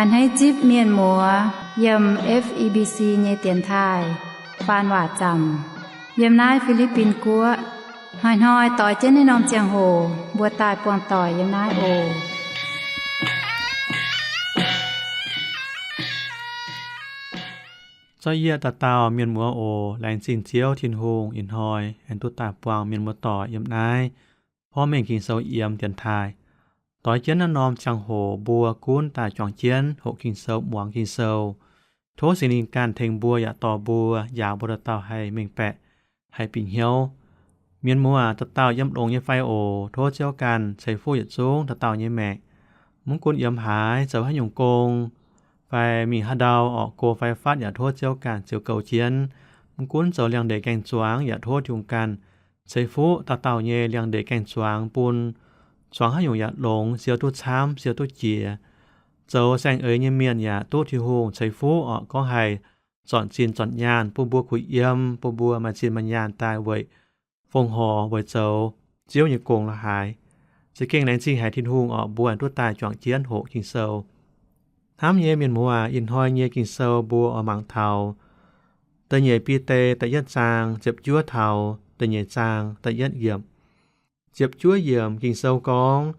A'hneiv zipv mienh muoz yiem F E B C nyei dienx taaih faan waac zaamc yiem naaiv Fi^li^bin Guoqv. Hnoi-hnoi doix jienv naaiv norm ziangh hoc mbuo daaih buangh doic yiem naaiv oc. Zorqv yie dauh dauh mienh muoz oc. Laengz zingh Ziouv Tin-Hungh ih hnoi aengx duqv daaih buangh mienh muoz doic yiem naaiv porv mengh Ging-Sou yiem dienx taaih. Doix jienv naaiv norm ziangh hoc mbuo gunv daaih juangc jienv hoqc Ging-Sou, muangx Ging-Sou. Tov Singx Lingh ganh tengx mbuo yaac dorh mbuo, njaaux mbuo dauh dauh haih mengh baeqc, haih bieqc hnyouv. Mienh muoz dauh dauh yiem longx nyei fai oc? Tov Ziouv ganh ceix fuqv yietc zungv dauh dauh nyei maengc. Mv gunv yiem haaix, zoux haaix nyungc gong, fai mingh haaix ndau orqc, go fai fatv, yaac tov Ziouv ganh ziux goux jienv. Mv gunv zoux liangx-ndeic gaeng-zuangx, yaac tov Tin-Hungh ganh ceix fuqv dauh dauh nyei liangx-ndeic gaeng-zuangx bun zuangx haaix nyungc yaac longx, siou duqv camv, siou duqv jiex. Zoux saeng-eix nyei mienh yaac duqv Tin-Hungh ceix fuqv orqc, gorngv haih zornc zinh zornc nyaanh bun mbuo kuh yiem, bun mbuo maaih zinh maaih nyaanh daaih weic fongc horc, weic zoux Ziouv nyei gong la'haaix. Za'gengh laengz zingh haic Tin-Hungh orqc, mbuo aengx duqv daaih juangc jienv hoqc Ging-Sou. Hnamv nyei mienh muoz aac, ih hnoi nyei Ging-Sou mbuo oix mangc taux da'nyeic Bide da'yietv zaang ziepc juov taux da'nyeic zaang da'yietv yiemc. Ziepc juov yiemc Ging-Sou gorngv,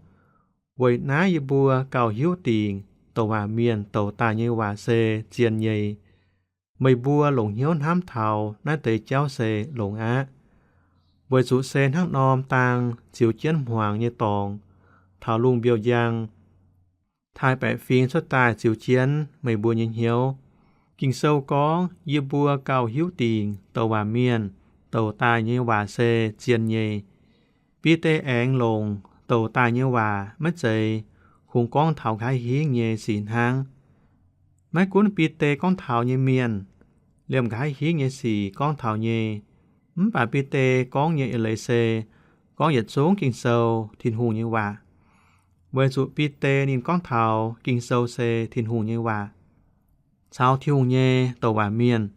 Weic naaiv yie mbuo gauh hiuv dingc douc waac mienh douc daaih nyei waac se zien nyei. Meih mbuo longc hnyouv hnamv taux naaiv deix jauv se longx aqv. Weic zuqc se hnangv norm dang ziux jienv hmuangx nyei dorngx taux lungh mbiouh njang, taaih baeqc fing cuotv daaih ziux jienv meih mbuo nyei hnyouv. Ging-Sou gorngv, Yie mbuo gauh hiuv dingc douc waac mienh douc daaih nyei waac se zien nyei. Bide aengx longc douc daaih nyei waac maiv zeiz kungx gorngv taux nqa'haav hingv nyei sic hnangv. Maiv gunv Bide gorngv taux nyei mienh, liemh nqa'haav hingv nyei sic gorngv taux nyei, mv baac Bide gorngv nyei eix leiz se gorngv yietc zungv Ging-Sou, Tin-Hungh nyei waac. Weic zuqc Bide ninh gorngv taux Ging-Sou se Tin-Hungh nyei waac, caux Tin-Hungh nyei douc waac mienh.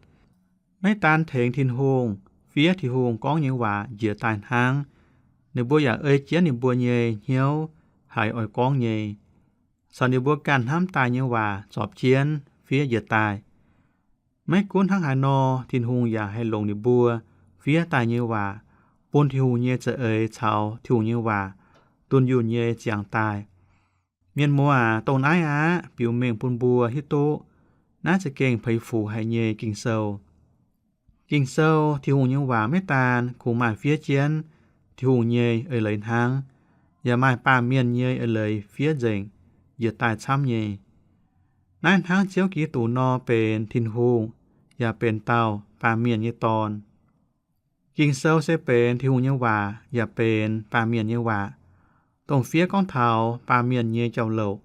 Maiv daan tengx Tin-Hungh fiev Tin-Hungh gorngv nyei waac njiec daaih hnangv, ninh mbuo yaac ei jienv ninh mbuo nyei hnyouv haiz oix gorngv nyei, caux ninh mbuo ganh hnamv daaih nyei waac zorpc jienv fiev njiec daaih. Maiv gunv hnangv haaix nor, Tin-Hungh yaac haih longc ninh mbuo fiev daaih nyei waac bun Tin-Hungh nyei za'eix caux Tin-Hungh nyei waac dunh yunh nyei ziangx daaih. Mienh muoz aac, dongh naaiv aqv biux mengh bun mbuo hiuv duqv naaiv za'gengh peix fuc haic nyei Ging-Sou. Ging-Sou, Tin-Hungh nyei waac maiv daan kungx maaih fiev jienv Tin-Hungh nyei eix leiz hnangv, yaac maaih baamh mienh nyei eix leiz fiev nzengc njiec daaih camv nyei. Naaiv hnangv Ziouv Giduc nor benx Tin-Hungh, yaac benx dauh baamh mienh nyei dorn. Ging-Sou se benx Tin-Hungh nyei waac yaac benx baamh mienh nyei waac, dongh fiev gorngv taux baamh mienh nyei jauv-louc,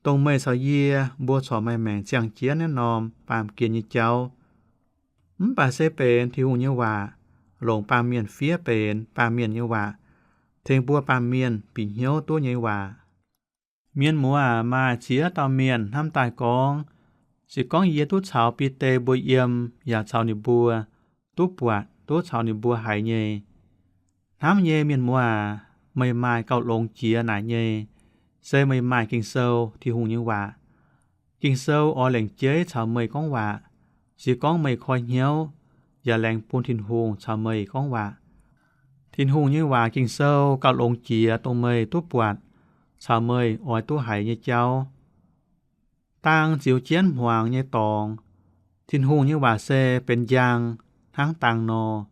dongh meih caux yie mbuo corc maaih maengc ziangh jienv naaiv norm baamh gen nyei jauv. Mv baac se benx Tin-Hungh nyei waac, longc baamh mienh fiev benx baamh mienh nyei waac, tengx mbuo baamh mienh bieqc hnyouv duqv nyei waac. Mienh muoz aac, maaih ziex dauh mienh hnamv daaih gorngv, se gorngv yie duqv caux Bide mbuo yiem, yaac caux ninh mbuo duqv buatc, duqv caux ninh mbuo haiz nyei. Hnamv nyei mienh muoz aac, meih maaih gauh longx jiex naaic nyei, se meih maaih Ging-Sou, Tin-Hungh nyei waac. Ging-Sou oix lengc jeiv caux meih gorngv waac, se gorngv meih koi hnyouv, yaac laengz bun Tin-Hungh caux meih gorngv waac. Tin-Hungh nyei waac Ging-Sou gauh longx jiex dongh meih duqv buatc caux meih oix duqv haiz nyei jauv. Dang ziux jienv hmuangx nyei dorngx. Tin-Hungh nyei waac se benx njang hnangv dang nor,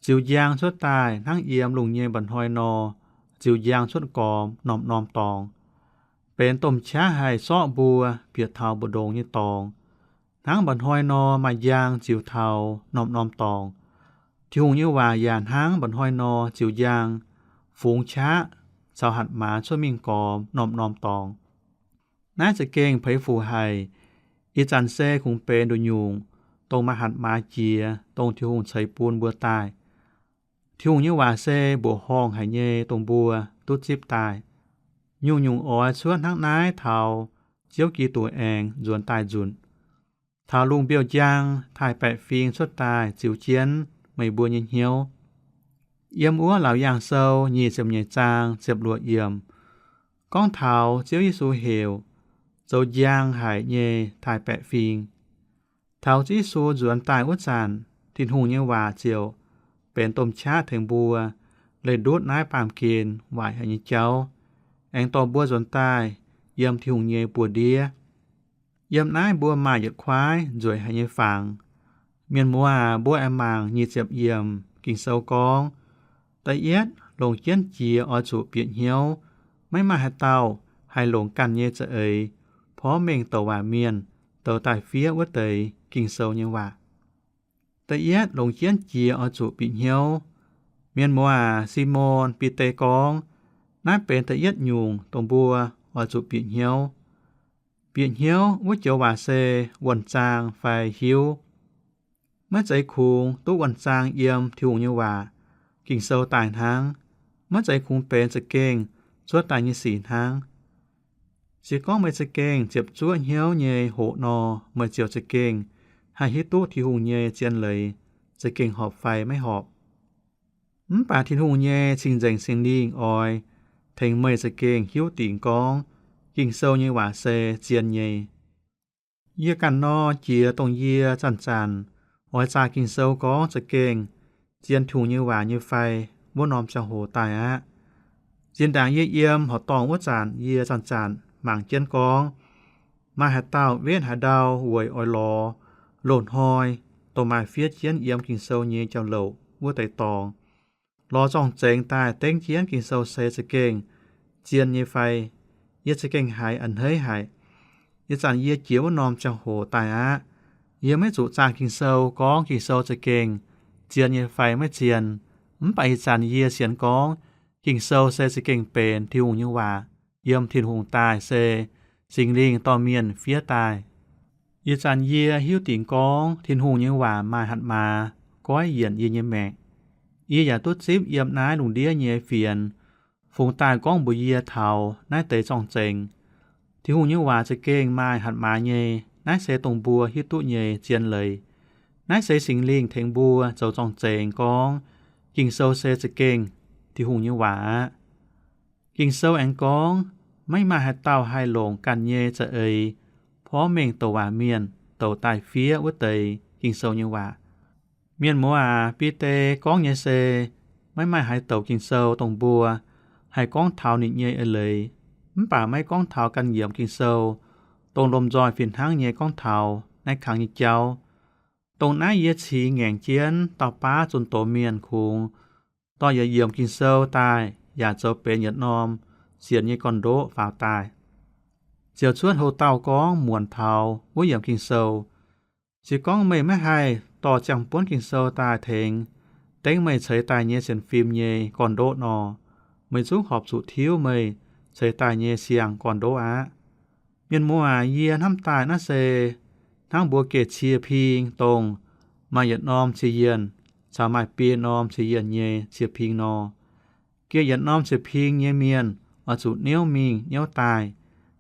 ziux njang cuotv daaih hnangv yiem lungh nyei mba'hnoi nor, ziux njang cuotv gormx norm-norm dorngx. Benx domh qaqv haih sorqv mbuo bieqc taux mbu'ndongx nyei dorngx. Hnangv mba'hnoi nor maaih njang ziux taux norm-norm dorngx, Tin-Hungh nyei waac yaac hnangv mba'hnoi nor ziux njang fungx qaqv caux hatc maaz cuotv mingh gormx norm-norm dorngx. Naaiv za'gengh peix fuc haic. Ih zanc se kungx benx nduqc nyungc, dongh maaih hatc maaz jiex, dongh Tin-Hungh ceix bun mbuo daaih. Tin-Hungh nyei waac se mbuoqc horngh haic nyei, dongh mbuo duqv zipv daaih. Nyungc-nyungc oix cuotv hnangv naaiv taux Ziouv Giduc aengx nzuonx daaih nzunc, taux lungh mbiouh njang taaih baeqc fing cuotv daaih ziux jienv meih mbuo nyei hnyouv. Yiem wuov Laauc Yaangh Sou nyic ziepc nyeic zaang ziepc luoqc yiemc gorngv taux Ziouv Yesu heuc zoux njang haic nyei taaih-baeqc fing. Taux Ziouv Yesu nzuonx daaih wuov zanc, Tin-Hungh nyei waac ziouc benx domh qaqv tengx mbuo leih ndutv naaiv baamh gen waaic haic nyei jauv, aengx dorh mbuo nzuonx daaih yiem Tin-Hungh nyei buoz-ndiev. Yiem naaiv mbuo maaih yietc kuaaiv nzueic haic nyei fangx. Mienh muoz aac, mbuo aengx mangc nyic ziepc yiemc Ging-Sou gorngv, da'yietv longc jienv jiex oix zuqc bieqc hnyouv. Maiv maaih haaix dauh haih longc ganh nyei za'eix porv mengh douc waac mienh, douc daaih fiev wuov deix Ging-Sou nyei waac. Da'yietv longc jienv jiex oix zuqc bieqc hnyouv. Mienh muoz aac, Simon Bide gorngv, naaiv benx da'yietv nyungc dongh mbuo oix zuqc bieqc hnyouv. Bieqc hnyouv wuov joux waac se wuonh zaang fai hiuv. Maiv zeiz kungx duqv wuonh zaang yiem Tin-Hungh nyei waac, Ging-Sou daaih hnangv. Maiv zeiz kungx benx za'gengh cuotv daaih nyei sic hnangv. Se gorngv meih za'gengh ziepc zuoqv hnyouv nyei hoqc nor, meih ziouc za'gengh haih hiuv duqv Tin-Hungh nyei zien leiz za'gengh horpc fai maiv horpc. Mv baac Tin-Hungh nyei Cing-Nzengc Singx Lingh oix tengx meih za'gengh hiuv dingc gorngv Ging-Sou nyei waac se zien nyei. Yie ganh nor jiex dongh yie zanc-zanc oix zaah Ging-Sou gorngv za'gengh zien Tin-Hungh nyei waac nyei fai wuov norm ziangh hoc daaih aqv. Zinh ndaangc yie yiem horqc dorngh wuov zanc yie zanc-zanc mangc jienv gorngv, maaih haaix dauh wetv haaix ndau weic oix lorz loz-hnoi dongh maaih fiev jienv yiem Ging-Sou nyei jauv-louc wuov deix dorngx, lorz zorng-zengx daaih dengv jienv Ging-Sou se za'gengh zien nyei fai. Yie za'gengh haiz a'hneiv haic. Ih zanc yie jiex wuov norm ziangh hoc daaih aqv. Yie maiv zuqc zaah Ging-Sou gorngv Ging-Sou za'gengh zien nyei fai maiv zien. Mv baac ih zanc yie sienx gorngv Ging-Sou se za'gengh benx Tin-Hungh nyei waac, yiem Tin-Hungh daaih se Singx Lingh dorh mienh fiev daaih. Ih zanc yie hiuv dingc gorngv Tin-Hungh nyei waac maaih hatc maaz goiv yienc yie nyei maengc. Yie yaac duqv zipv yiem naaiv lungh ndiev nyei fienx fungx daaih gorngv mbuox yie taux naaiv deix zorng-zengx. Tin-Hungh nyei waac za'gengh maaih hatc maaz nyei. Naaiv se dongh mbuo hiuv duqv nyei zien leiz. Naaiv se Singx Lingh tengx mbuo zoux zorng-zengx gorngv Ging-Sou se za'gengh Tin-Hungh nyei waac aqv. Ging-Sou aengx gorngv, maiv maaih haaix dauh haih longc ganh nyei za'eix porv mengh douc waac mienh, douc daaih fiev wuov deix Ging-Sou nyei waac. Mienh muoz aac, Bide gorngv nyei se, maiv maaih haaix douc Ging-Sou dongh mbuo haih gorngv taux ninh nyei eix leiz, mv baac maiv gorngv taux ganh yiemc Ging-Sou, dongh lomh nzoih fih hnangv nyei gorngv taux naaiv kangx nyei jauv. Dongh naaiv yie cingx ngaengc jienv dauh baav zunh doz mienh kungx dorh yietc yiemc Ging-Sou daaih yaac zoux benx yietc norm sienx nyei gorn-ndoqv faaux daaih, ziouc cuotv houc dauh gorngv muonc taux wuov yiemc Ging-Sou. Se gorngv meih maiv haih dorh ziangh buonv Ging-Sou daaih tengx dengv meih ceix daaih nyei sienx fim nyei gorn-ndoqv nor, meih zungv horpc zuqc tiuv meih ceix daaih nyei siang-gorn-ndoqv aqv. Mienh muoz aac, yie hnamv daaih naaiv se hnangv mbuo geh cie ping, dongh maaih yietc norm cie-yienh caux maaih biei norm cie-yienh nyei cie ping nor. Geh yietc norm cie ping nyei mienh oix zuqc niouv mingh niouv daaih,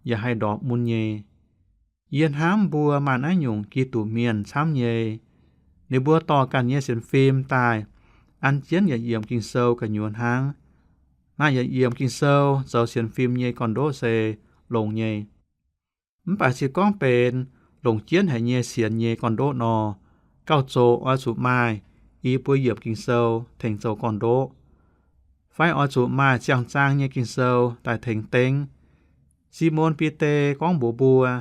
yaac haih ndorpc mun nyei. Yie hnamv mbuo maaih naaiv nyungc Giduc mienh camv nyei. Ninh mbuo dorh ganh nyei sienx fim daaih an jienv yietc yiemc Ging-Sou gu'nyuoz hnangv. Maaih yietc yiemc Ging-Sou zoux sienx fim nyei gorn-ndoqv se longx nyei. Mv baac se gorngv benx longc jienv haic nyei sienx nyei gorn-ndoqv nor, gauh zoqc oix zuqc maaih i buo yiemc Ging-Sou tengx zoux gorn-ndoqv, fai oix zuqc maaih ziangh zaang nyei Ging-Sou daaih tengx dengv. Simon Bide gorngv mbuox mbuo,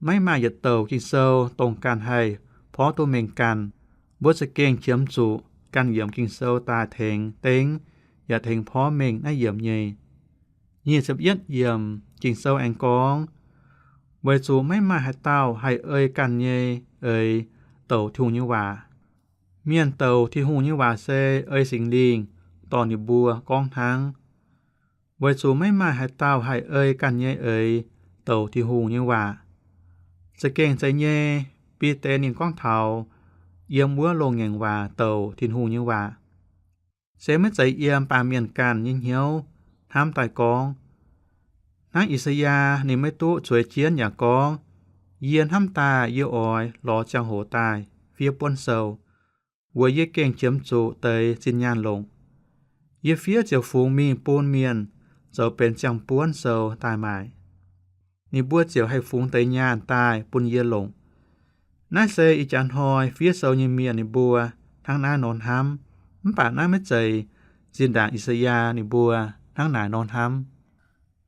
maiv maaih yietc douc Ging-Sou dongh ganh haih porv duqv mengh ganh. Mbuo za'gengh qiemx zuqc ganh yiemc Ging-Sou daaih tengx dengv yaac tengx porv mengh naaiv yiemc nyei. Nyic ziepc yietv yiemc Ging-Sou aengx gorngv, weic zuqc maiv maaih haaix dauh haih ei ganh nyei eix douc Tin-Hungh nyei waac. Mienh douc Tin-Hungh nyei waac se ei Singx Lingh dorh ninh mbuo gorngv hnangv. Weic zuqc maiv maaih haaix dauh haih ei ganh nyei eix douc Tin-Hungh nyei waac. Za'gengh zeiz nyei, Bide ninh gorngv taux yiem wuov loz-ngaengc waac douc Tin-Hungh nyei waac, se maiv zeiz yiem baamh mienh ganh nyei hnyouv hnamv daaih gorngv. Hnangv I^saa^yaa ninh maiv duqv zueiz jienv yaac gorngv, yie hnamv daaih yie oix lorz ziangh hoc daaih fiev buonv sou, weic yie gengh qiemx zuqc deix zinh nyaanh longc. Yie fiev ziouc fungx mingh bun mienh zoux benx ziangh buonv sou daaih maaic. ninh mbuo ziouc haih fungx deix nyaanh daaih bun yie longc. Naaiv se ih jaax hnoi fiev sou nyei mienh ninh mbuo hnangv naaiv nor hnamv, mv baac naaiv maiv zeiz zinh ndaangc I^saa^yaa ninh mbuo hnangv naaic nor hnamv.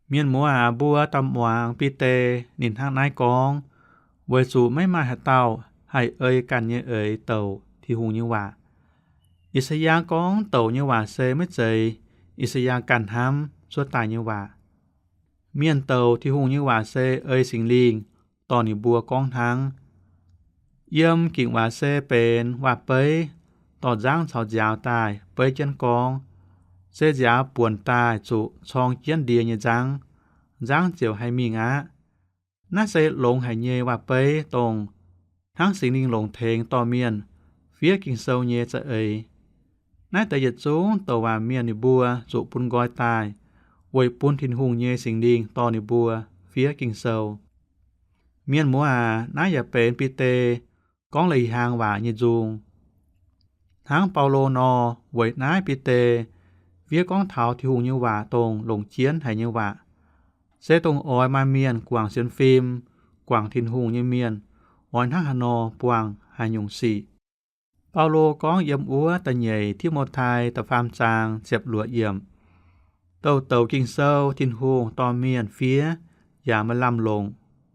Mienh muoz aac, mbuo daaih muangx Bide ninh hnangv naaiv gorngv, weic zuqc maiv maaih haaix dauh haih ei ganh nyei eix douc Tin-Hungh nyei waac. I^saa^yaa gorngv douc nyei waac se maiv zeiz I^saa^yaa ganh hnamv cuotv daaih nyei waac. Mienh douc Tin-Hungh nyei waac se ei Singx Lingh dorh ninh mbuo gorngv hnangv. Yiem Ging-Waac se benx waac-beiv dorh nzangv caux nziaaux daaih beiv jienv gorngv, se nziaaux buonc daaih zuqc corng jienv ndie nyei nzangv, nzangv ziouc haih mingh aqv. Naaiv se longx haic nyei waac-beiv, dongh hnangv Singx Lingh longc tengx dorh mienh fiev Ging-Sou nyei za'eix. Naaiv deix yietc zungv douc waac mienh ninh mbuo zuqc bun nqoi daaih, weic bun Tin-Hungh nyei Singx Lingh dorh ninh mbuo fiev Ging-Sou. Mienh muoz aac, naaiv yaac benx Bide gorngv leiz-hlang waac nyei nzung. Hnangv Baulo nor, weic naaiv Bide fiev gorngv taux Tin-Hungh nyei waac dongh longc jienv haic nyei waac, se dongh oix maaih mienh guangc sienx fim, guangc Tin-Hungh nyei mienh oix hnangv haaix nor buangh haaix nyungc sic. Baulo gorngv yiem wuov da'nyeic Ti^mo^tai da'faam zaang ziepc luoqc yiemc, douc douc Ging-Sou Tin-Hungh dorh mienh fiev yaac maaih lamh longc,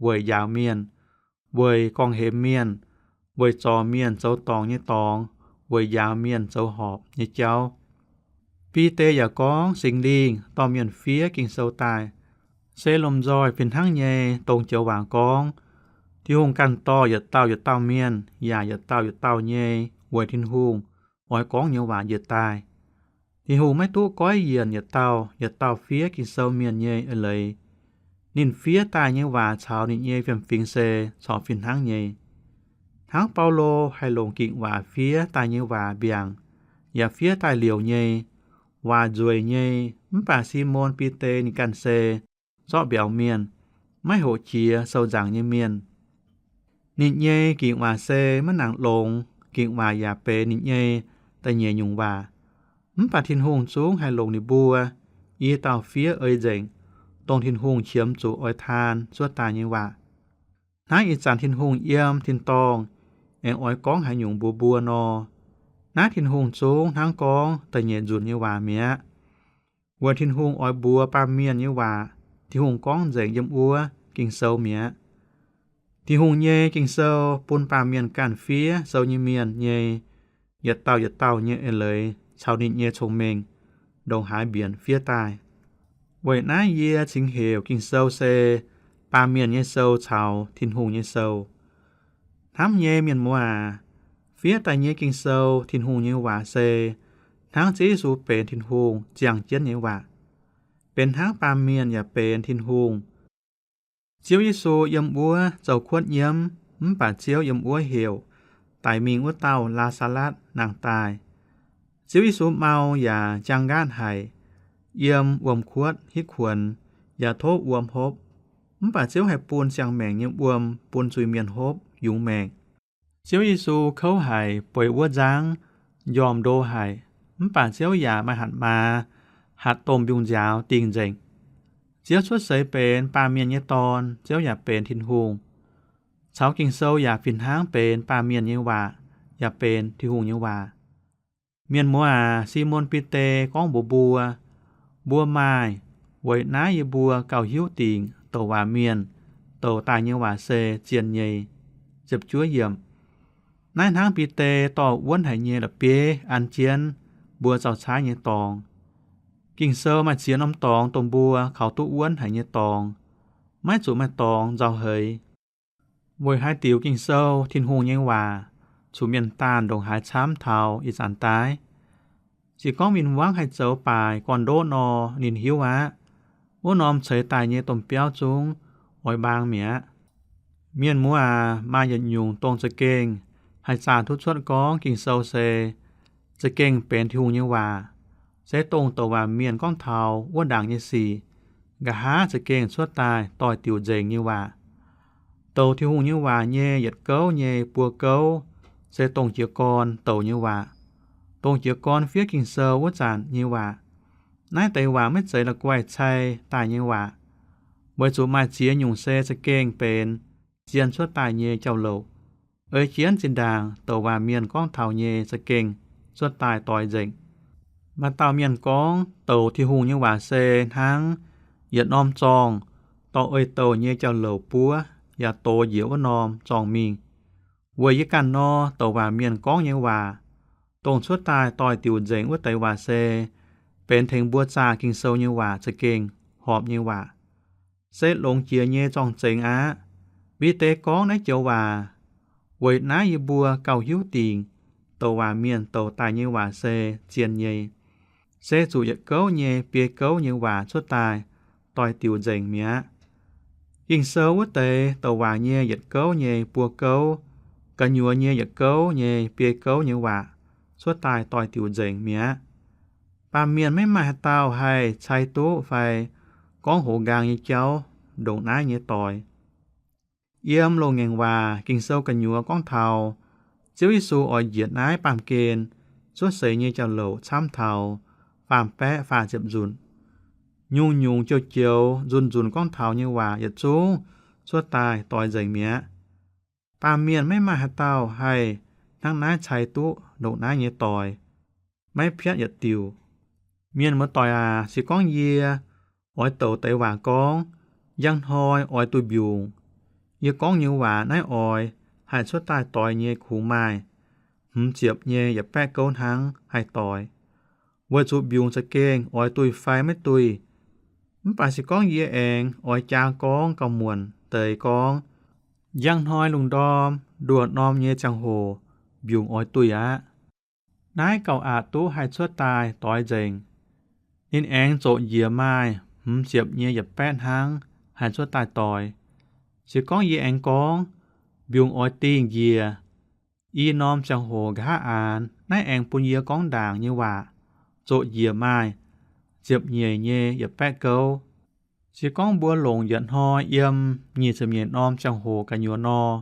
weic njaaux mienh, weic gorngv-hemx mienh, weic zorc mienh zoux dorngc nyei dorngx, weic njaaux mienh zoux horpc nyei jauv. Bide yaac gorngv Singx Lingh dorh mienh fiev Ging-Sou daaih, se lomh nzoih fih hnangv nyei dongh joux waac gorngv, Tin-Hungh ganh dorh yietc dauh yietc dauh mienh yaac yietc dauh yietc dauh nyei weic Tin-Hungh oix gorngv nyei waac njiec daaih. Tin-Hungh maiv duqv goiv yienc yietc dauh yietc dauh fiev Ging-Sou mienh nyei eix leiz. Ninh fiev daaih nyei waac caux ninh nyei fiem-fingx se corc fih hnangv nyei. Hnangv Baulo haih longc Ging-Waac fiev daaih nyei waac mbiaangc, yaac fiev daaih liouc nyei, waac nzueic nyei, mv baac Simon Bide ninh ganh se zorqv mbiauz mienh, maiv hoqc jiex sou nzaangc nyei mienh. Ninh nyei Ging-Waac se maiv nangc longx, Ging-Waac yaac benx ninh nyei da'nyeic nyungc waac. Mv baac Tin-Hungh zungv haih longc ninh mbuo i dauh fiev ei nzengc, dongh Tin-Hungh qiemx zuqc oix taan cuotv daaih nyei waac. Hnangv ih zanc Tin-Hungh yiem tin-dorngh aengx oix gorngv haaix nyungc mbuox mbuo nor, naaiv Tin-Hungh zungv hnangv gorngv da'nyeic nzunc nyei waac mi'aqv. Weic Tin-Hungh oix mbuox baamh mienh nyei waac, Tin-Hungh gorngv nzengc yiem wuov Ging-Sou mi'aqv. Tin-Hungh nyei Ging-Sou bun baamh mienh ganh fiev sou nyei mienh nyei yietc dauh yietc dauh nyei eix leiz caux ninh nyei cong-mengh ndongc haaix mbienx fiev daaih. Weic naaiv yie cingx heuc Ging-Sou se baamh mienh nyei sou caux Tin-Hungh nyei sou. Hnamv nyei mienh muoz aac, fiev daaih nyei Ging-Sou, Tin-Hungh nyei waac se hnangv Ziouv Yesu benx Tin-Hungh ziangh jienv nyei waac, benx hnangv baamh mienh yaac benx Tin-Hungh. Ziouv Yesu yiem wuov zoux kuotv nyiemv, mv baac Ziouv yiem wuov heuc daic mingh wuov dauh Laa^saa^latv nangh daaih. Ziouv Yesu mau yaac jaang nqaatv haic, yiem wuom-kuotv hitv kuonx, yaac tov wuom hopv. Mv baac Ziouv haih bun ziangh maengc nyei wuom bun zuiz-mienh hopv yungz maengc. Ziouv Yesu kouv haic, bueix wuov nzangv, njormh ndo haic, mv baac Ziouv yaac maaih hatc maaz, hatc domh mbiungc nziaaux dingh nzengc. Ziouv cuotv seix benx baamh mienh nyei Dorn, Ziouv yaac benx Tin-Hungh. Caux Ging-Sou yaac fih hnangv benx baamh mienh nyei waac, yaac benx Tin-Hungh nyei waac. Mienh muoz aac, Simon Bide gorngv mbuox mbuo, mbuo maaih, weic naaiv yie mbuo gauh hiuv dingc douc waac mienh douc daaih nyei waac se zien nyei. Ziepc juov yiemc. Naaiv hnangv Bide dorh wuonv haic nyei la'bieiv an jienv mbuo zaux caaiv nyei dorngx. Ging-Sou maaih ziex norm dorngx dongh mbuo kaux duqv wuonv haic nyei dorngx. Maiv zuqc maaih dorngx nzauh heix. Weic haaix diuc Ging-Sou, Tin-Hungh nyei waac, zuqc mienh daanh ndongc haaix camv taux ih zanc daaih? Se gorngv win-wangv haih zoux baaic gorn-ndoqv nor, ninh hiuv aqv. Wuov norm ceix daaih nyei domh biauv zungv oix mbaang mi'aqv. Mienh muoz aac, maaih yietc nyungc dongh za'gengh haih zaah duqv cuotv gorngv Ging-Sou se za'gengh benx Tin-Hungh nyei waac, se dongh douc waac mienh gorngv taux wuov ndaangc nyei sic, nqa'haav za'gengh cuotv daaih doix-diuc nzengc nyei waac. Douc Tin-Hungh nyei waac nyei yietc gouv nyei buo gouv se dongh jiez gorn douc nyei waac, dongh jiez gorn fiev Ging-Sou wuov zanc nyei waac. Naaiv deix waac maiv zeiz la'guaih cai daaih nyei waac. Weic zuqc maaih ziex nyungc se za'gengh benx zien cuotv daaih nyei jauv-louc, ei jienv zinh ndaangc douc waac mienh gorngv taux nyei za'gengh cuotv daaih doix nzengc. Maaih dauh mienh gorngv, douc Tin-Hungh nyei waac se hnangv yietc norm zorngh dorh ei-douh nyei jauv-louc buov yaac dox njiec wuov norm zorngh mingh. Weic yie ganh nor, douc waac mienh gorngv nyei waac, dongh cuotv daaih doix-diuc nzengc wuov deix waac se benx tengx mbuo zaah Ging-Sou nyei waac za'gengh horpc nyei waac. Se longx jiex nyei zorng-zengx aqv. Bide gorngv naaiv joux waac, weic naaiv yie mbuo gauh hiuv dingc douc waac mienh douc daaih nyei waac se zien nyei, se zuqc yietc gouv nyei biei gouv nyei waac cuotv daaih doix-diuc nzengc mi'aqv. Ging-Sou wuov deix douc waac nyei yietc gouv nyei buo gouv, gu'nyuoz nyei yietc gouv nyei biei gouv nyei waac cuotv daaih doix-diuc nzengc mi'aqv. Baamh mienh maiv maaih haaix dauh haih cai duqv fai gorngv hoz nqaang nyei jauv ndongc naaiv nyei doix. Yiem Loz-Ngaengc Waac Ging-Sou gu'nyuoz gorngv taux Ziouv Yesu oix njiec naaiv baamh gen cuotv seix nyei jauv-louc camv taux faam baeqv faah ziepc nzunc. Nyungc-nyungc joux-joux nzunc-nzunc gorngv taux nyei waac yietc zungv cuotv daaih doix nzengc mi'aqv. Baamh mienh maiv maaih haaix dauh haih hnangv naaiv cai duqv ndongc naaiv nyei doix, maiv piatv yietc diuc. Mienh muoz-doic aac, se gorngv yie oix douc deix waac gorngv, njang hnoi oix duih mbiungc, yie gorngv nyei waac naaiv oix haih cuotv daaih doix nyei kungx maaih hmz ziepc nyei yietc baeqv gouv hnangv haih doix. Weic zuqc mbiungc za'gengh oix duih fai maiv duih. Mv baac se gorngv yie aengx oix jaa gorngv gauh muonc deix gorngv, njang hnoi lungh ndorm nduoh norm nyei ziangh hoc mbiungc oix duih aqv, naaiv gauh aqc duqv haih cuotv daaih doix nzengc. Ninh aengx zoqc njiec maaih hmz ziepc nyei yietc baeqv hnangv haih cuotv daaih doix. Se gorngv yie aengx gorngv, mbiungc oix dingh njiec i norm ziangh hoc nqa'haav aanx, naaiv aengx bun yie gorngv ndaangc nyei waac zoqc njiec maaih ziepc nyeic nyei yietc baeqv gouv. Se gorngv mbuo longc yietc hnoi yiem nyic ziepc nyeic norm ziangh hoc gu'nyuoz nor,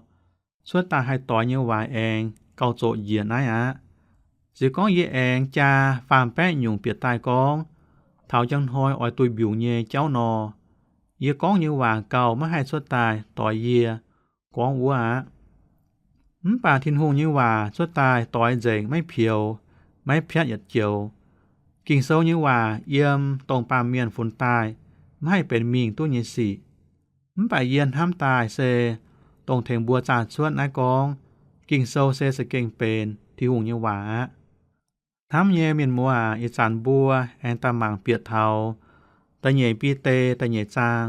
cuotv daaih haih doix nyei waac aengx gauh zoqc njiec naaiv aqv. Se gorngv yie aengx jaa faam baeqv nyungc bieqc daaih gorngv, taux njang hnoi oix duih mbiungc nyei jauv nor, yie gorngv nyei waac gauh maiv haih cuotv daaih doix yie gorngv wuov aqv. Mv baac Tin-Hungh nyei waac cuotv daaih doix nzengc, maiv pioux, maiv piatv yietc joux. Ging-Sou nyei waac yiem dongh baamh mienh funx daaih maiv haih benx mingh duqv nyei sic. Mv baac yie hnamv daaih se dongh tengx mbuo zaah cuotv naaiv gorngv, Ging-Sou se za'gengh benx Tin-Hungh nyei waac aqv. Hnamv nyei mienh muoz aac, ih zanc mbuo aengx daaih mangc bieqc taux da'nyeic Bide da'nyeic zaang,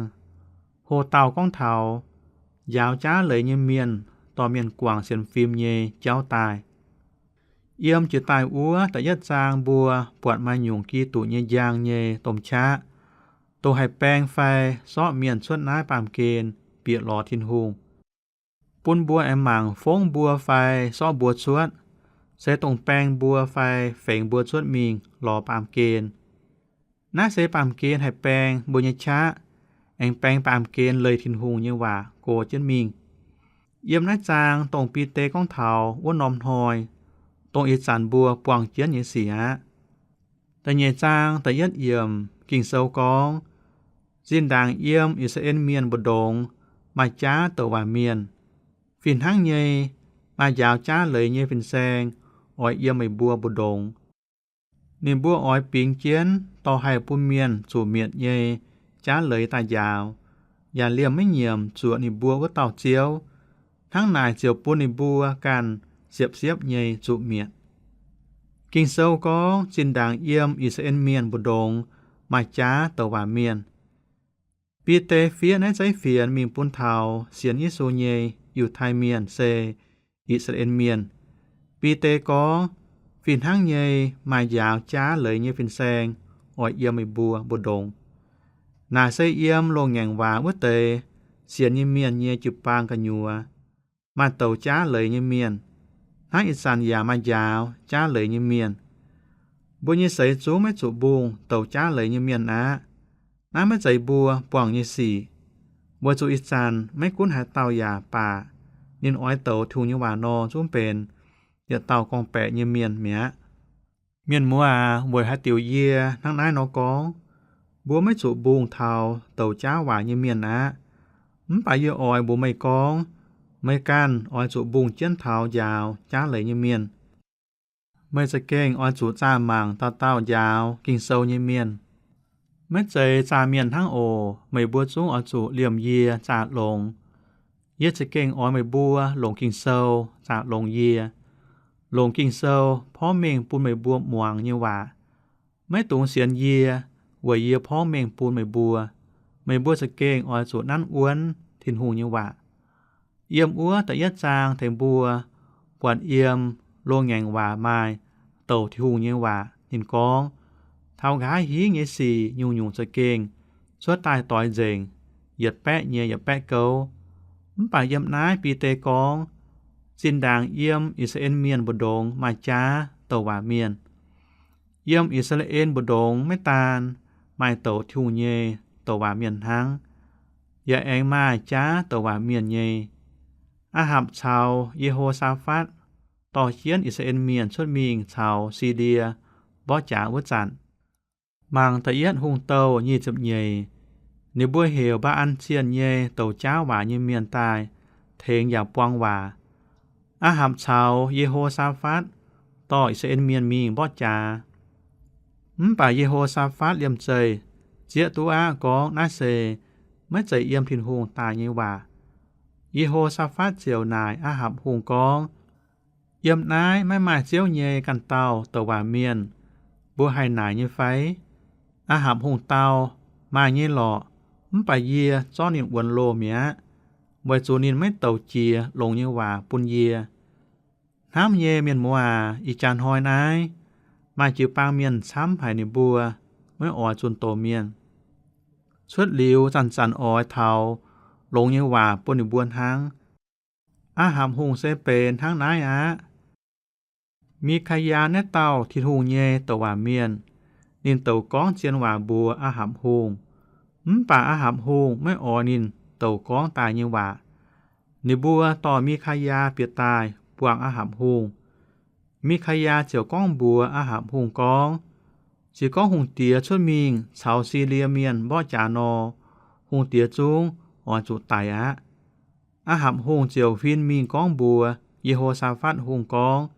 ho dauh gorngv taux njaaux jaav leiz nyei mienh dorh mienh guangc sienx fim nyei jauv daaih. Yiem jiex daaih wuov da'yietv zaang mbuo buatc maaih nyungc Giduc nyei njang nyei domh qaqv, dongh haih baeng fai sortv mienh cuotv naaiv baamh gen bieqc lorz Tin-Hungh. Bun mbuo aengx mangc fongv mbuo fai sortv mbuo cuotv, se dongh baeng mbuo fai fengx mbuo cuotv mingh lorz baamh gen. Naaiv se baamh gen haih baeng mbuo nyei qaqv, aengx baeng baamh gen leih Tin-Hungh nyei waac go jienv mingh. Yiem naaiv zaang dongh Bide gorngv taux wuov norm hnoi, dongh ih zanc mbuo buangh jienv nyei sic aqv. Da'nyeic zaang da'yietv yiemc Ging-Sou gorngv, zinh ndaangc yiem I^saa^laa^en Mienh mbu'ndongx maaih jaav douc waac mienh, fih hnangv nyei maaih njaaux jaav leiz nyei fin-saeng oix yiem meih mbuo mbu'ndongx. Ninh mbuo oix bingx jienv dorh haih bun mienh zuqc mietc nyei jaav leiz daaih njaaux, yaac liemh maiv nyiemc zuoqc ninh mbuo wuov dauh Ziouv. Hnangv naaic ziouc bun ninh mbuo ganh siepv-siepv nyei zuqc mietc. Ging-Sou gorngv zinh ndaangc yiem I^saa^laa^en Mienh mbu'ndongx maaih jaav douc waac mienh. Bide fiev naaiv zeiv fienx mingh bun taux sienx Yesu nyei Yiutai Mienh se I^saa^laa^en Mienh. Bide gorngv, fih hnangv nyei maaih njaaux jaav leiz nyei fin-saeng oix yiem meih mbuo mbu'ndongx. Naaic se yiem loz-ngaengc waac wuov deix sienx nyei mienh nyei jiu-baang gu'nyuoz maaih douc jaav leiz nyei mienh. Hnangv ih zanc yaac maaih njaaux jaav leiz nyei mienh. Mbuo nyei seix zungv maiv zuqc mbungh douc jaav leiz nyei mienh aqv. Naaiv maiv zeiz mbuo buangh nyei sic, weic zuqc ih zanc maiv gunv haaix dauh yaac baac, ninh oix douc Tin-Hungh nyei waac nor, zungv benx yietc dauh gorngv-baeqc nyei mienh mi'aqv. Mienh muoz aac, weic haaix diuc yie hnangv naaiv nor gorngv? Mbuo maiv zuqc mbungh taux douc jaav waac nyei mienh aqv. Mv baac yie oix mbuox meih gorngv, meih ganh oix zuqc mbungh jienv taux njaaux jaav leiz nyei mienh. Meih za'gengh oix zuqc zaah mangc dauh dauh njaaux Ging-Sou nyei mienh. Maiv zeiz zaah mienh hnangv oc. Meih mbuo zungv oix zuqc liemh yie zaah longx. Yie za'gengh oix meih mbuo longc Ging-Sou zaah longx yie. Longc Ging-Sou porv mengh bun meih mbuo muangx nyei waac. Maiv dungx sienx yie, weic yie porv mengh bun meih mbuo. Meih mbuo za'gengh oix zuqc nanv wuonv Tin-Hungh nyei waac. Yiem wuov da'yietv zaang tengx mbuo buatc yiem Loz-Ngaengc Waac maaih douc Tin-Hungh nyei waac. Ninh gorngv, taux nqa'haav hingv nyei sic nyungc-nyungc za'gengh cuotv daaih doix nzengc, yietc baeqv nyei yietc baeqv gouv. Mv baac yiem naaiv Bide gorngv, zinh ndaangc yiem I^saa^laa^en Mienh mbu'ndongx maaih jaav douc waac mienh. Yiem I^saa^laa^en mbu'ndongx maiv daan maaih douc Tin-Hungh nyei douc waac mienh hnangv, yaac aengx maaih jaav douc waac mienh nyei. Aa^hapc caux Ye^ho^saa^fatv dorh jienv I^saa^laa^en Mienh cuotv mingh caux Silie mborqv jaax wuov zanc, mangc da'yietv Hungh Douh nyic ziepc nyeic, ninh mbuo heuc Mbaa^an zienh nyei douc jaav waac nyei mienh daaih tengx yaac buang waac. Aa^hapc caux Ye^ho^saa^fatv dorh I^saa^laa^en Mienh mingh mborqv jaax. Mv baac Ye^ho^saa^fatv liemh zeih zieqv duqv aqv gorngv naaiv se maiv zeiz yiem Tin-Hungh daaih nyei waac. Ye^ho^saa^fatv ziouc naaic Aa^hapc Hungh gorngv, yiem naaiv maiv maaih Ziouv nyei ganh dauh douc waac mienh, mbuo haih naaic nyei fai? Aa^hapc Hungh dau, maaih nyei lorqc, mv baac yie zorqv ninh wuonx loh mi'aqv, weic zuqc ninh maiv douc jiex longx nyei waac bun yie. Hnamv nyei mienh muoz aac, ih jaax hnoi naaiv maaih jiu-baang mienh camv haic ninh mbuo maiv oix zunh doz mienh. Cuotv liuz zanc-zanc oix taux longx nyei waac bun ninh mbuo hnangv. Aa^hapc Hungh se benx hnangv naaiv aqv. Mi^kaa^yaa naaiv dauh Tin-Hungh nyei douc waac mienh, ninh douc gorngv zien waac mbuox Aa^hapc Hungh. Mv baac Aa^hapc Hungh maiv oix ninh douc gorngv daaih nyei waac. Ninh mbuo dorh Mi^kaa^yaa bieqc daaih buangh Aa^hapc Hungh. Mi^kaa^yaa ziouc gorngv mbuox Aa^hapc Hungh gorngv, se gorngv hungh diex cuotv mingh caux Silie Mienh mborqv jaax nor, hungh diex zungv oix zuqc daic aqv. Aa^hapc Hungh ziouc huin mingh gorngv mbuox Ye^ho^saa^fatv Hungh gorngv,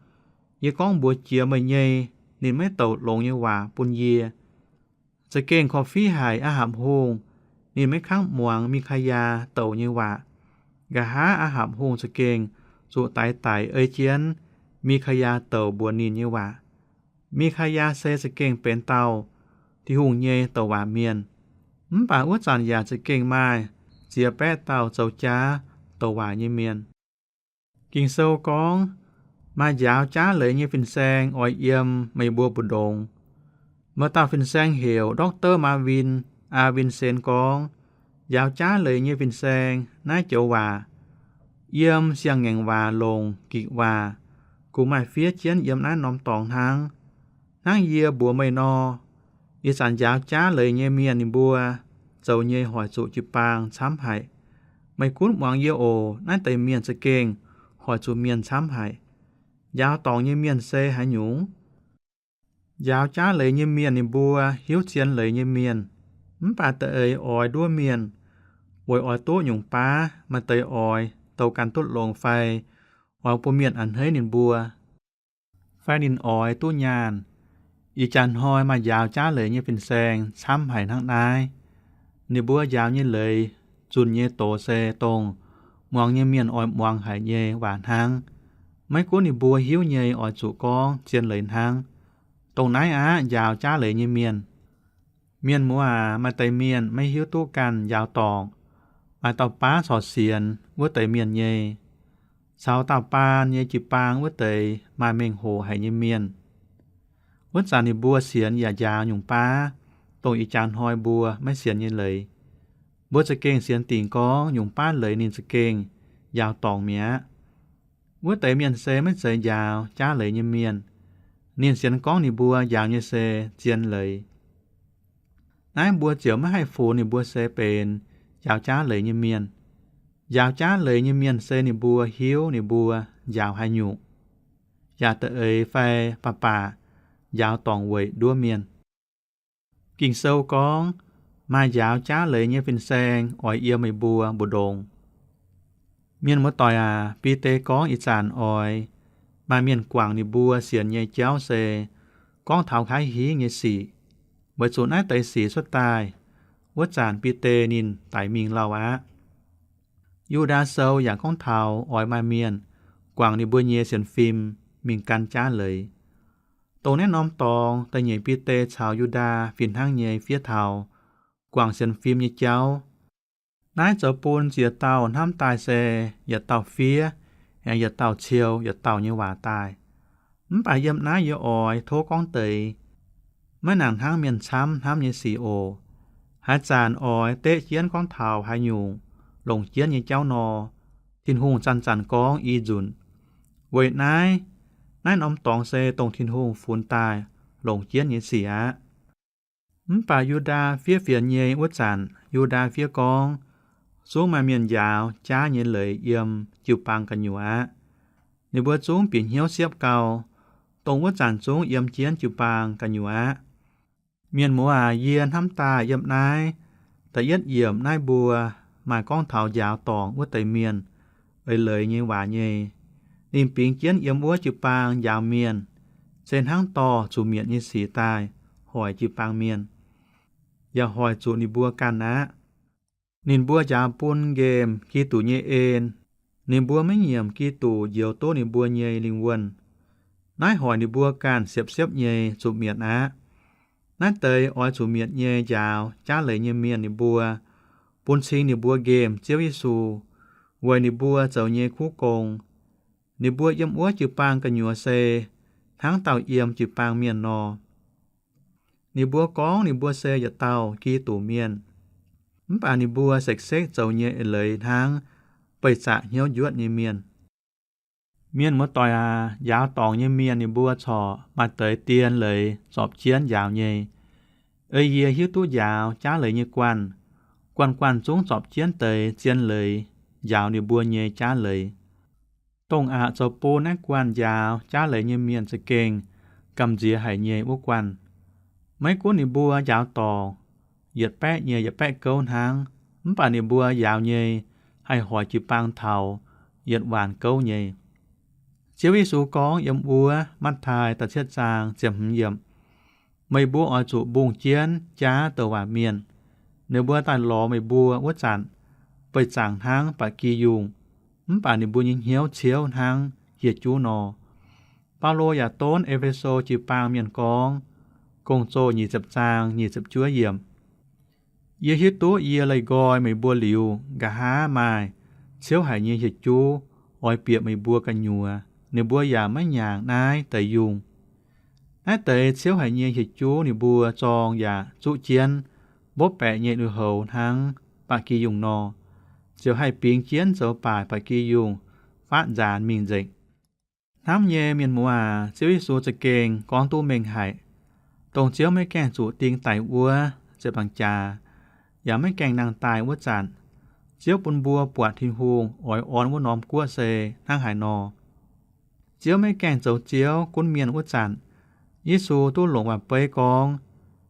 yie gorngv mbuox jiex meih nyei, ninh maiv douc longx nyei waac bun yie. Za'gengh korv-fiqv haic Aa^hapc Hungh, ninh maiv kangv muangx Mi^kaa^yaa douc nyei waac. Nqa'haav Aa^hapc Hungh za'gengh zuqc daix daic ei jienv Mi^kaa^yaa douc mbuox ninh nyei waac. Mi^kaa^yaa se za'gengh benx dauh Tin-Hungh nyei douc waac mienh. Mv baac wuov zanc yaac za'gengh maaih ziex baeqv dauh zoux jaav douc waac nyei mienh. Ging-Sou gorngv, maaih njaaux jaav leiz nyei fin-saeng oix yiem meih mbuo mbu'ndongx. Maaih dauh fin-saeng heuc Doctor Marvin A. Vinson gorngv, njaaux jaav leiz nyei fin-saeng naaiv joux waac yiem Siang-Ngaengc Waac longc Gikc Waac kungx maaih fiev jienv yiem naaiv norm dorngx hnangv. Hnangv yie mbuox meih nor, ih zanc njaaux jaav leiz nyei mienh ninh mbuo zoux nyei hoic zuqc jiu-baang camv haic. Meih gunv muangx yie oc. Naaiv deix mienh za'gengh hoic zuqc mienh camv haic. Njaaux dorngc nyei mienh se haaix nyungc? Njaaux jaav leiz nyei mienh ninh mbuo hiuv zien leiz nyei mienh, mv baac da'eix oix nduov mienh, weic oix duqv nyungc baav. Maaih deix oix douh ganh duqv longx fai oix bun mienh a'hneiv ninh mbuo, fai ninh oix duqv nyaanh. Ih jaax hnoi maaih njaaux jaav leiz nyei fin-saeng camv haic hnangv naaiv. Ninh mbuo njaaux nyei leiz, zunh nyei doz se dongh muangx nyei mienh oix muangx haic nyei waac hnangv. Maiv gunv ninh mbuo hiuv nyei oix zuqc gorngv zien leiz hnangv. Dongh naaiv aqv njaaux jaav leiz nyei mienh. Mienh muoz aac, maaih deix mienh maiv hiuv duqv ganh njaaux dorngc. Maaih dauh baav corc sienx wuov deix mienh nyei. Caux daauh baan nyei jiu-baang wuov deix maaih mengh hoc haic nyei mienh. Wuov zanc ninh mbuo sienx yaac njaaux nyungc baav, dongh ih jaax hnoi mbuo maiv sienx nyei leiz. Mbuo za'gengh sienx dingc gorngv nyungc baav leiz ninh za'gengh njaaux dorngc mi'aqv. Wuov deix mienh se maiv zeiz njaaux jaav leiz nyei mienh. Ninh sienx gorngv ninh mbuo njaaux nyei se zien leiz. Naaiv mbuo ziouc maiv haih funx ninh mbuo se benx njaaux jaav leiz nyei mienh. Njaaux jaav leiz nyei mienh se ninh mbuo hiuv ninh mbuo njaaux haaix nyungc, yaac da'eix fai baac baac njaaux dorngc weic nduov mienh. Ging-Sou gorngv, Maaih njaaux jaav leiz nyei fin-saeng oix yiem meih mbuo mbu'ndongx. Mienh muoz-doic aac, Bide gorngv ih zanc oix maaih mienh guangc ninh mbuo sienx nyei jauv se gorngv taux nqa'haav hingv nyei sic, weic zuqc naaiv deix sic cuotv daaih wuov zanc Bide ninh daic mingh lauh aqv. Yu^ndaa Sou yaac gorngv taux oix maaih mienh guangc ninh mbuo nyei sienx fim mingh gan jaav leiz. Dongh naaiv norm dorngx da'nyeic Bide caux Yu^ndaa fih hnangv nyei fiev taux guangc sienx fim nyei jauv. Naaiv zoux bun ziex dauh hnamv daaih se yietc dauh fiev, aengx yietc dauh ciou yietc dauh nyei waac daaih. Mv baac yiem naaiv yie oix tov gorngv deix, maiv nangc hnangv mienh camv hnamv nyei sic oc. Haaix zanc oix deqv jienv gorngv taux haaix nyungc longc jienv nyei jauv nor, Tin-Hungh zanc-zanc gorngv i nzunc. Weic naaiv, naaiv norm dorngx se dongh Tin-Hungh funx daaih longc jienv nyei sic aqv. Mv baac Yu^ndaa fiev fienx nyei wuov zanc, Yu^ndaa fiev gorngv, zungv maaih mienh njaaux jaav nyei leiz yiem jiu-baang gu'nyuoz aqv. Ninh mbuo zungv bieqc hnyouv siepv gau, dongh wuov zanc zungv yiem jienv jiu-baang gu'nyuoz aqv. Mienh muoz aac, yie hnamv daaih yiem naaiv da'yietv yiemc naaiv mbuo maaih gorngv taux njaaux dorngc wuov deix mienh eix leiz nyei waac nyei. Ninh bingx jienv yiem wuov jiu-baang njaaux mienh, se hnangv dorh zuqc mietc nyei sic daaih hoic jiu-baang mienh, yaac hoic zuqc ninh mbuo ganh aqv. Ninh mbuo njaaux bun nqemh Giduc nyei en. Ninh mbuo maiv nyiemc Giduc njoux duqv ninh mbuo nyei lingh wuonh. Naaiv hoic ninh mbuo ganh siepv-siepv nyei zuqc mietc aqv. Naaiv deix oix zuqc mietc nyei njaaux jaav leiz nyei mienh ninh mbuo, bun cing ninh mbuo nqemh Ziouv Yesu, weic ninh mbuo zoux nyei kuv gong. Ninh mbuo yiem wuov jiu-baang gu'nyuoz se hnangv dauh yiem jiu-baang mienh nor. Ninh mbuo gorngv ninh mbuo se yietc dauh Giduc mienh, mv baac ninh mbuo sekv-sekv zoux nyei eix leiz hnangv beih zaqc hnyouv njuotv nyei mienh. Mienh muoz-doic aac, njaaux dorngc nyei mienh ninh mbuo corc maaih deix dien leiz zorpc jienv njaaux nyei. Ei yie hiuv duqv njaaux jaav leiz nyei guanh, guanh guanh zungv zorpc jienv deix zien leiz njaaux ninh mbuo nyei jaav leiz. Dongh aqc zoux bun naaiv guanh njaaux jaav leiz nyei mienh za'gengh gamh nziex haic nyei wuov guanh. Maiv gunv ninh mbuo njaaux dorngc yietc baeqv nyei yietc baeqv gouv hnangv, mv baac ninh mbuo njaaux nyei haih hoic jiu-baang taux yietc waanc gouv nyei. Ziouv Yesu gorngv yiem wuov Matv^taai da'cietv zaang ziepc hmz yiemc, meih mbuo oix zuqc mbungh jienv jaav douc waac mienh. Ninh mbuo daaih lorz meih mbuo wuov zanc, beih zaangc hnangv ba'gi yungh, mv baac ninh mbuo nyei hnyouv ciouv hnangv hieh juv nor. Baulo yaac donv E^fe^so jiu-baang mienh gorngv, Gong-Zoh nyic ziepc zaang nyic ziepc juov yiemc, Yie hiuv duqv yie leih nqoi meih mbuo liuz, nqa'haav maaih ciouv haic nyei hieh juv oix bieqc meih mbuo gu'nyuoz. Ninh mbuo yaac maiv nyaangc naaiv deix yungh. Naaiv deix ciouv haic nyei hieh juv ninh mbuo zorng yaac zuqv jienv mbopv baeqc nyei lui-houx hnangv ba'gi yungh nor, ziouc haih bingx jienv zoux baaic ba'gi yungh faatv nzaanx mingh nzengc. Hnamv nyei mienh muoz aac, Ziouv Yesu za'gengh gorngv duqv mengh haic. Dongh Ziouv maiv gaengh zuqc ding daic wuov ziepc nzaangc jaax, yaac maiv gaengh nangh daaih wuov zanc, Ziouv bun mbuo buatc Tin-Hungh oix orn wuov norm guoqv se hnangv haaix nor. Ziouv maiv gaengh zoux Ziouv gunv mienh wuov zanc, Yesu duqv longc waac-beiv gorngv,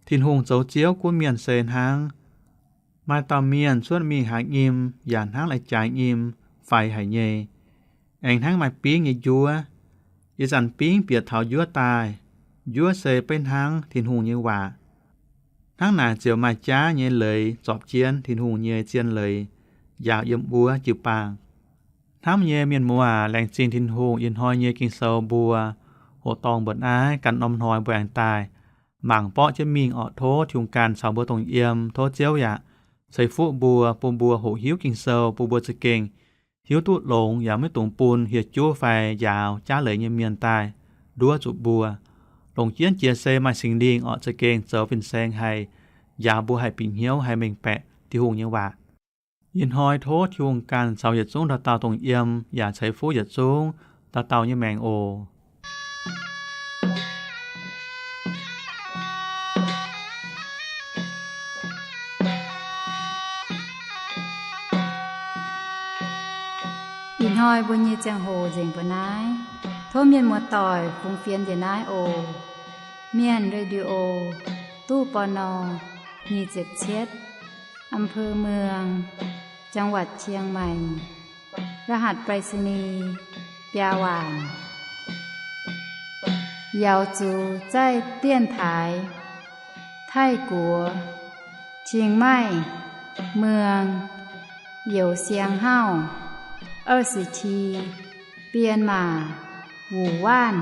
Tin-Hungh zoux Ziouv gunv mienh se hnangv maaih dauh mienh cuotv mingh haaix nyim yaac hnangv lai-jaaix nyim faix haic nyei, aengx hnangv maaih bingv nyei njuov. Ih zanc bingv bieqc taux njuov daaih, njuov se beiv hnangv Tin-Hungh nyei waac. Hnangv naaic ziouc maaih jaav nyei leiz zorpc jienv Tin-Hungh nyei zien leiz njaaux yiem wuov jiu-baang. Hnamv nyei mienh muoz aac, laengz zingh Tin-Hungh ih hnoi nyei Ging-Sou mbuo hoqc dorngh mba'naaiv naaiv ganh norm hnoi mbuo aengx daaih mangc borqv jienv mingh orqc. Tov Tin-Hungh ganh caux mbuo dongh yiem. Tov Ziouv yaac ceix fuqv mbuo, bun mbuo hoqc hiuv Ging-Sou, bun mbuo za'gengh hiuv duqv longx yaac maiv dungx bun hieh juv fai njaaux jaav leiz nyei mienh daaih nduov zuqc mbuo. Longc jienv jiex se maaih Singx Lingh orqc za'gengh zoux fin-saeng haih njaaux mbuo haih bieqc hnyouv, haih mengh baeqc Tin-Hungh nyei waac. Ih hnoi tov Tin-Hungh ganh caux yietc zungv dauh dauh dongh yiem yaac ceix fuqv yietc zungv dauh dauh nyei maengc oc. Ih hnoi mbuo nyei ziangh hoc nzengc mbuo naaiv. Tov mienh muoz-doic fungx fienx njiec naaiv oc. Mienh Radio, ตู้ ปณ. อำเภอเมือง จังหวัดเชียงใหม่ รหัสไปรษณีย์ biaa waanc. Yaux zuqc zaih dienx taaix, Taiv-Guoqv, Chiang Mai, Muang, Youz Siang Hauv, ยี่สิบสี่, Bienh Maac, Wuc Waanv.